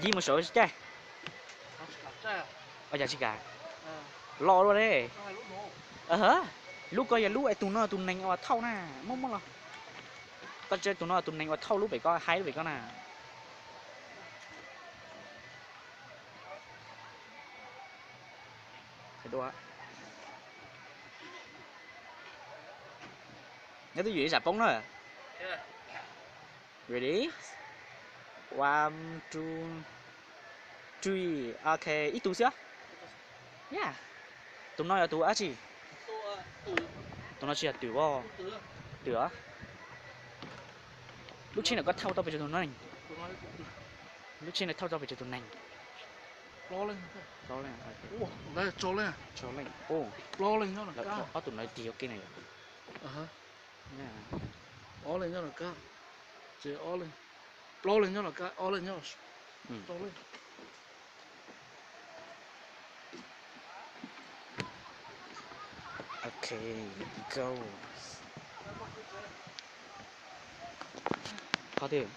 Yij mus saud caij. Ua cas tsis kam? Los dua ne. Lub ko yog lub es tus no tus nees uas thauj na, muab muab los. Koj tsis tus no tus nees uas thauj lub pem ko, haib lub pem ko na. Nyob twj ywm zam poob na. Ready? One, two, three. Ok, ib tug xwb. Yeah. Tus no yog tus dab tsi? Tus no tsis yog twm os. Twm os. Lub tsheb no koj thauj tau pes tsawg tus neeg? Lub tsheb no thauj tau pes tsawg tus neeg? Plaub leej. Ob tug no tig ua ke na yom. Ob leeg nyob los kab, ces ob leeg, plaub leeg nyob los kab, ob leeg nyob, rau leej. Ok, go. Qhov twg?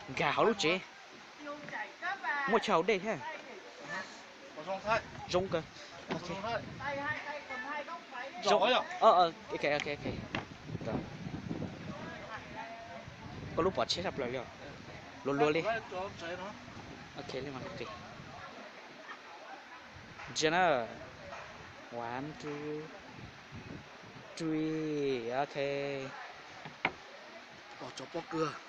Nkag hauv lub tsev. Muaj chaw haus dej thiab. Zoo kawg. Ok. Koj lub pom tshiab tshaj plaws li os. Luag luag li. Ok, li mas ntsia na. One, two, three, ok. Pom tsov pob kws.